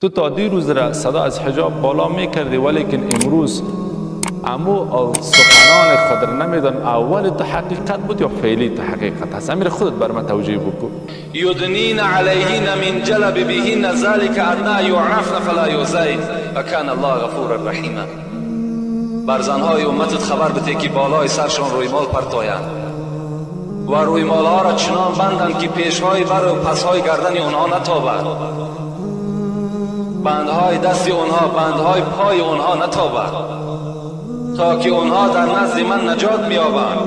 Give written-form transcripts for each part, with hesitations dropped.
تو تا دیروز را صدا از حجاب بالا میکردی، ولیکن امروز امو سخنان خود را نمیدان اول تو حقیقت بود یا فعلی تو حقیقت هست. امیر خودت بر من توجیه بکن. یدنین علیهن من جلب بهن ذلك ادنى یعرفن فلا یؤذین و کان الله غفورا رحیما. بر زنهای امتت خبر بده که بالای سرشان رویمال پرتایند و رویمالها را چنان بندند که پیشهای بر و پسهای گردن آنها نتابد، بندهای دست آنها، بندهای پای آنها نتابد، تا که آنها در نزد من نجات می‌یابند،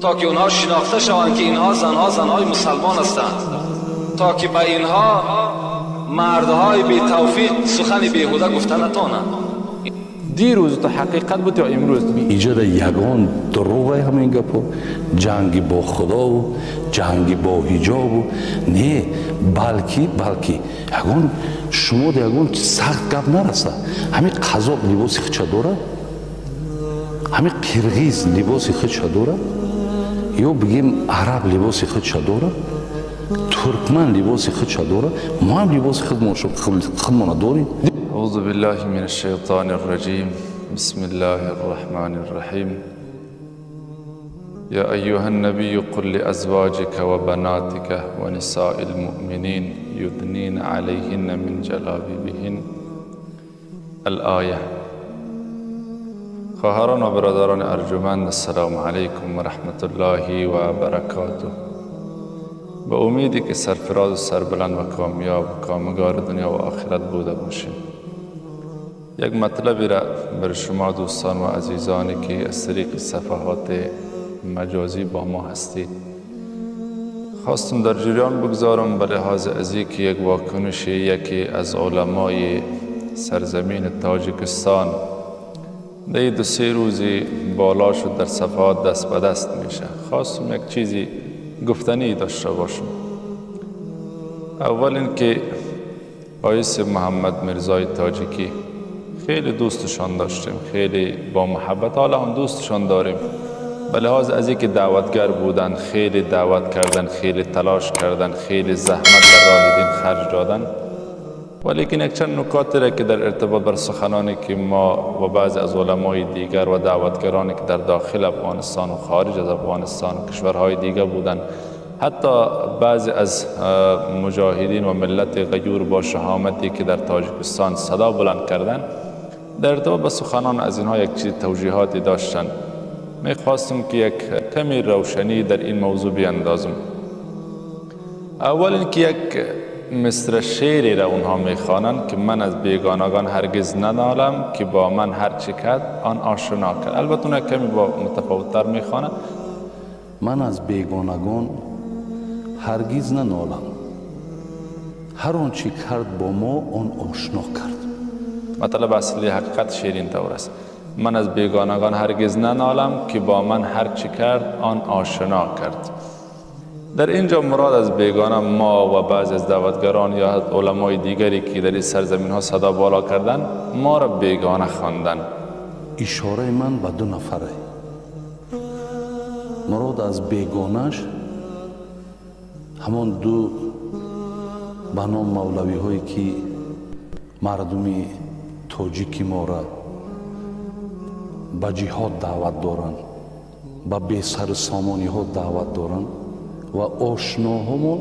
تا که آنها شناخته شوند که اینها زنها زنهای مسلمان هستند، تا که به اینها مردهای بی توفیق سخن بیهوده گفته نتوانند. دیروز تو حقیقت بود یا امروز؟ ایجاد یگان دروغ همین گپو، جنگ با خدا و جنگ با حجاب و نه، بلکه یگان شما یگان سخت گپ نرسه. همین قزاق لباس خودش داره، همین قرغیز لباس خودش داره، یا بگیم عرب لباس خودش داره، ترکمن لباس خودش داره، ما هم لباس خودمان داریم. أعوذ بالله من الشيطان الرجيم. بسم الله الرحمن الرحيم. يا أيها النبي قل لأزواجك وبناتك ونساء المؤمنين يدنين عليهن من جلابيبهن. الآية. خواهران و برادران ارجمند، السلام علیکم و رحمت الله و برکاته. به امیدی که سرفراز و سربلند و کامیاب و کامگار دنیا و آخرت بوده باشیم. یک مطلبی را بر شما دوستان و عزیزانی که از طریق صفحات مجازی با ما هستید خواستم در جریان بگذارم، به لحاظ از اینکه یک واکنش یکی از علمای سرزمین تاجیکستان در دو سه روزی بالا شد، در صفحات دست به دست میشه. خواستم یک چیزی گفتنی داشته باشم. اول اینکه آیس محمد میرزای تاجیکی خیلی دوستشان داشتیم، خیلی با محبت، حالا هم دوستشان داریم، به لحاظ از اینکه دعوتگر بودن، خیلی دعوت کردن، خیلی تلاش کردن، خیلی زحمت در راه دین خرج دادن، ولیکن یک چند نکاتی را که در ارتباط بر سخنانی که ما و بعضی از علمای دیگر و دعوتگرانی که در داخل افغانستان و خارج از افغانستان و کشورهای دیگر بودند، حتی بعضی از مجاهدین و ملت غیور با شهامتی که در تاجیکستان صدا بلند کردند، در ارتباط با سخنان از اینها یک چیز توجیهاتی داشتند. میخواستم که یک کمی روشنی در این موضوع بیاندازم. اول اینکه یک مصر شعری را اونها میخوانند که من از بیگانگان هرگز ننالم که با من هر چی کرد آن آشنا کرد. البته اون کمی با متفاوت‌تر میخوانند. من از بیگانگان هرگز ننالم، هر آنچه کرد با ما آن آشنا کرد. مطلب اصلی حقیقت شعر این طور است: من از بیگانگان هرگز ننالم که با من هر چی کرد آن آشنا کرد. در اینجا مراد از بیگانه ما و بعضی از دعوتگران یا علمای دیگری که در این سرزمین ها صدا بالا کردن، ما را بیگانه خواندن. اشاره من به دو نفره. مراد از بیگانش همان دو به نام مولوی هایی که مردم تاجیکی ما را به جهاد دعوت دارند، به بی سر سامانی ها دعوت دارند و آشناهامون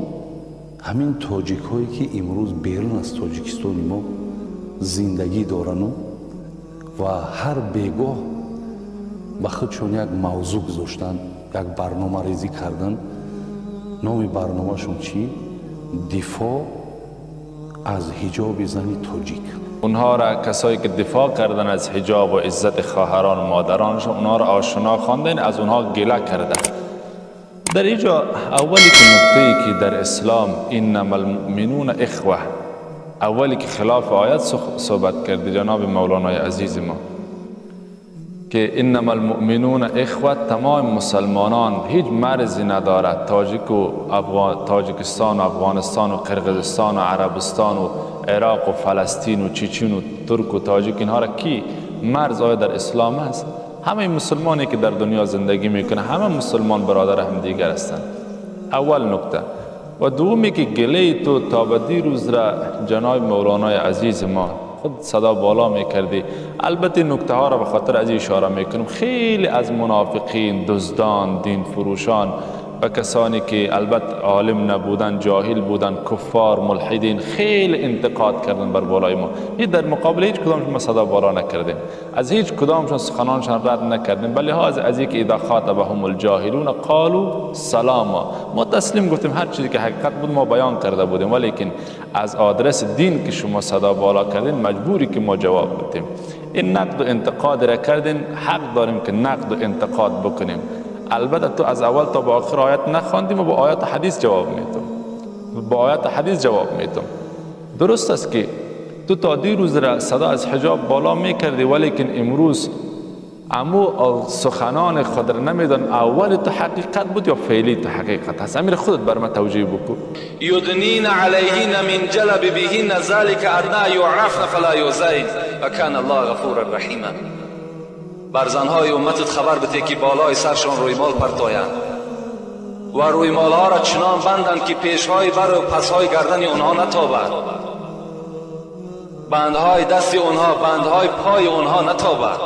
همین تاجیک هایی که امروز بیرون از تاجیکستان ما زندگی دارن و هر بیگاه به خودشون یک موضوع گذاشتن، یک برنامه ریزی کردن. نام برنامهشون چی؟ دفاع از حجاب زن تاجیک. اونها را کسایی که دفاع کردن از حجاب و عزت خواهران و مادرانشون، اونها را آشنا خواندن، از اونها گله کردن. در اینجا اولی که نکته‌ای که در اسلام انما المؤمنون اخوه، اولی که خلاف آیت صحبت کرده جناب مولانای عزیز ما که انما المؤمنون اخوه، تمام مسلمانان هیچ مرزی ندارد، تاجیک و تاجیکستان و افغانستان و قرقیزستان و عربستان و عراق و فلسطین و چچن و ترک و تاجیک، اینها را کی مرز آیا در اسلام است؟ همه مسلمانی که در دنیا زندگی میکنه همه مسلمان برادر هم دیگر هستند. اول نکته. و دومی که گله تو تا به دیروز را جناب مولانای عزیز ما خود صدا بالا میکردی. البته نکته ها را به خاطر از اشاره میکنم، خیلی از منافقین، دزدان، دین فروشان و کسانی که البته عالم نبودن، جاهل بودن، کفار، ملحدین، خیلی انتقاد کردن بر بالای ما. هیچ در مقابل هیچ کدامشون ما صدا بالا نکردیم، از هیچ کدامشون سخنانشان رد نکردیم. بله لحاظ از اینکه اذا خاطبهم الجاهلون قالوا سلاما، ما تسلیم گفتیم، هر چیزی که حقیقت بود ما بیان کرده بودیم، ولیکن از آدرس دین که شما صدا بالا کردین مجبوری که ما جواب بدیم. این نقد و انتقاد را کردین، حق داریم که نقد و انتقاد بکنیم. البته تو از اول تا به آخر آیت نخواندیم و با آیات حدیث جواب میتم، با آیات حدیث جواب میتم. درست است که تو تا دیروز را صدا از حجاب بالا میکردی، ولیکن امروز امو سخنان خود را نمیدان اول تو حقیقت بود یا فعلی تو حقیقت هست. امیر خودت بر ما توجیه بکن. یدنین علیهن من جلبیبهن ذلک ادنی یعرفن فلا یؤذین و کان الله غفورا رحیما. بر زنهای امتت خبر بده که بالای سرشان رویمال پرتایند و رویمالها را چنان بندند که پیشهای بر و پسهای گردن آنها نتابد، بندهای دست آنها، بندهای پای آنها نتابد،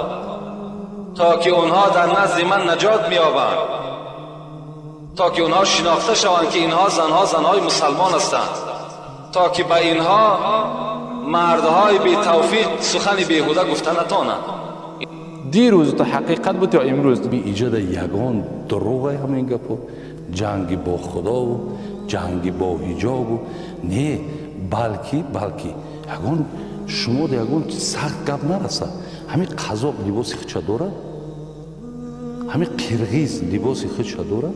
تا که آنها در نزد من نجات می‌یابند، تا که آنها شناخته شوند که اینها زنها زنهای مسلمان هستند، تا که به اینها مردهای بی توفیق سخن بیهوده گفته نتوانند. دیروز تو حقیقت بود یا امروز؟ بی ایجاد یگان دروغ همین گپو، جنگ با خدا و جنگ با حجاب و نه، بلکه یگان شما یگان سخت گپ نرسه. همین قزاق لباس خودش داره، همین قرغیز لباس خودش داره،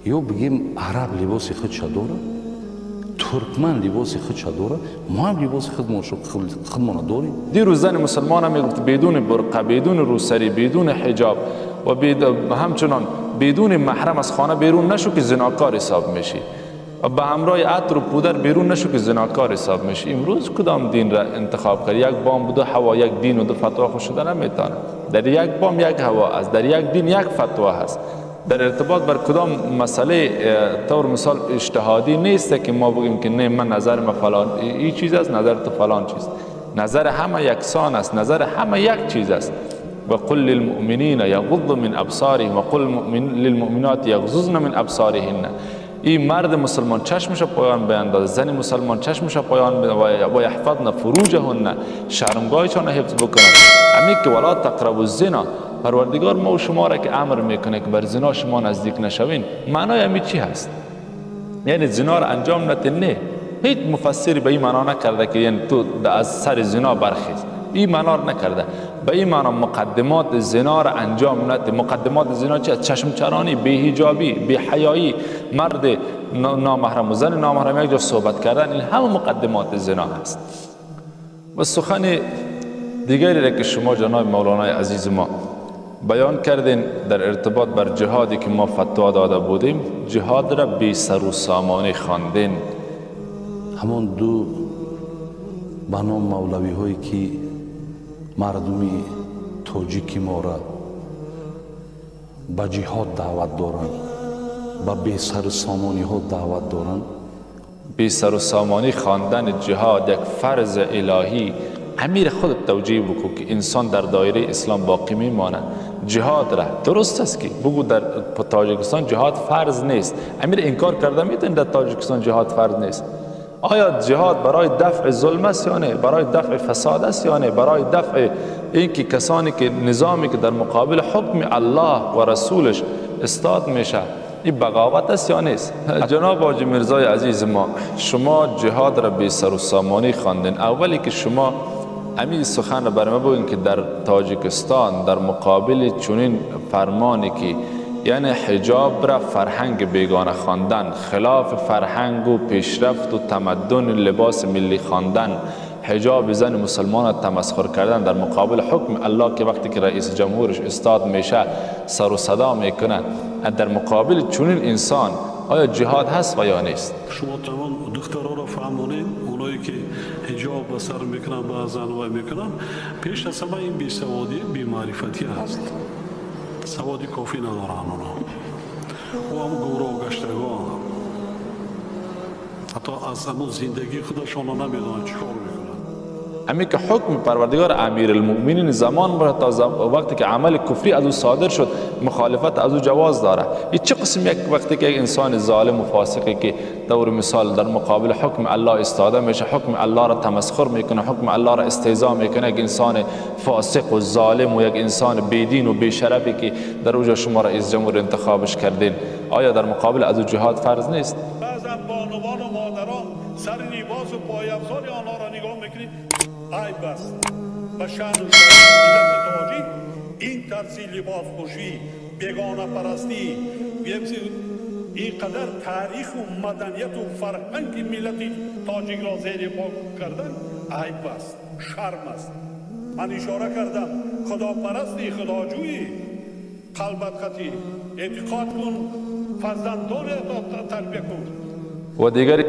یا بگیم عرب لباس خودش داره، ترکمن لباس خودش داره، ما هم لباس خودمان داریم. دیروز زن مسلمان هم میگفت بدون برقع، بدون روسری، بدون حجاب و همچنان بدون محرم از خانه بیرون نشو که زناکار حساب میشی، و به همراه عطر و پودر بیرون نشو که زناکار حساب میشی. امروز کدام دین را انتخاب کرد؟ یک بام و دو هوا، یک دین و دو فتوا خود شده نمیتونه. در یک بام یک هوا است، در یک دین یک فتوا هست. در ارتباط بر کدام مسئله طور مثال اجتهادی نیست که ما بگیم که نه من نظر ما فلان این چیز است، نظر تو فلان چیز. نظر همه یکسان است، نظر همه یک چیز است. و قل للمؤمنین یغضوا من ابصارهم و قل للمؤمنات یغضضن من ابصارهن. این مرد مسلمان چشمش پایان بیاندازه، زن مسلمان چشمش پایان بیاندازه و یحفظن فروجهن، شرمگاهشان حفظ بکنن. همین که ولا تقربوا الزنا، پروردگار ما و شما را که امر میکنه که بر زنا شما نزدیک نشوین، معنای همین چی هست؟ یعنی زنا را انجام نده؟ نه، هیچ مفسری به این معنا نکرده که یعنی تو از سر زنا برخیز، این معنا را نکرده. به این معنا مقدمات زنا را انجام نده. مقدمات زنا چی؟ چشم چرانی، بی‌حجابی، بی‌حیایی، مرد نامحرم و زن نامحرم یک جا صحبت کردن، این همه مقدمات زنا هست. و سخن دیگری را که شما جناب مولانای عزیز ما بیان کردین در ارتباط بر جهادی که ما فتوا داده بودیم، جهاد را بی سر و سامانه خواندین. همان دو به نام مولوی هایی که مردمی تاجیکی ما را به جهاد دعوت دارند، به بی سر و سامانی ها دعوت دارند. بی سر و سامانی خواندن جهاد یک فرض الهی، امیر خودت توجیه بکن که انسان در دایره اسلام باقی میماند. جهاد را درست است که بگو در تاجیکستان جهاد فرض نیست، امیر انکار کرده میتونی در تاجیکستان جهاد فرض نیست. آیا جهاد برای دفع ظلم است یا نه؟ برای دفع فساد است یا نه؟ برای دفع اینکه کسانی که نظامی که در مقابل حکم الله و رسولش استاد میشه، این بغاوت است یا نیست؟ جناب حاجی میرزای عزیز ما، شما جهاد را بی سر و سامانی خواندین. اولی که شما همین سخن را برای ما بگوین که در تاجیکستان در مقابل چنین فرمانی که یعنی حجاب را فرهنگ بیگانه خواندن، خلاف فرهنگ و پیشرفت و تمدن لباس ملی خواندن، حجاب زن مسلمان را تمسخر کردن در مقابل حکم الله که وقتی که رئیس جمهورش استاد میشه سر و صدا میکنه، در مقابل چنین انسان آیا جهاد هست و یا نیست؟ شما تمام دخترها را فهمونین، اونایی که حجاب به سر میکنن بعضا و میکنن، پیش از همه این بیسوادی بی‌معرفتی هست، سوادی کافی ندارن اونا و هم گمراه گشتگان. Ҳатто аз ҳамон зиндагии худашонро намедонанд чӣ кор мекунанд. همین که حکم پروردگار امیرالمؤمنین زمان بره تا وقتی که عمل کفری از او صادر شد، مخالفت از او جواز داره. این چه قسم یک وقتی که یک انسان ظالم و فاسقی که دور مثال در مقابل حکم الله استاده میشه، حکم الله را تمسخر میکنه، حکم الله را استهزا میکنه، یک انسان فاسق و ظالم و یک انسان بیدین و بیشرفی که در اوجا شما رئیس جمهور انتخابش کردین، آیا در مقابل از او جهاد فرض نیست؟ بعضا بانوان و مادران سر لباس و پایافزار آنها را نگاه میکنید، عیب است. به شأن و شرف ملت تاجیک این طرزی لباس پوشی، بیگانه پرستی، اینقدر تاریخ و مدنیت و فرهنگ ملت تاجیک را زیر پا کردن عیب است، شرم است. من اشاره کردم خداپرستی، خداجویی، قلبت خطی اعتقاد کن، فرزندان تربیه کن. و دیگر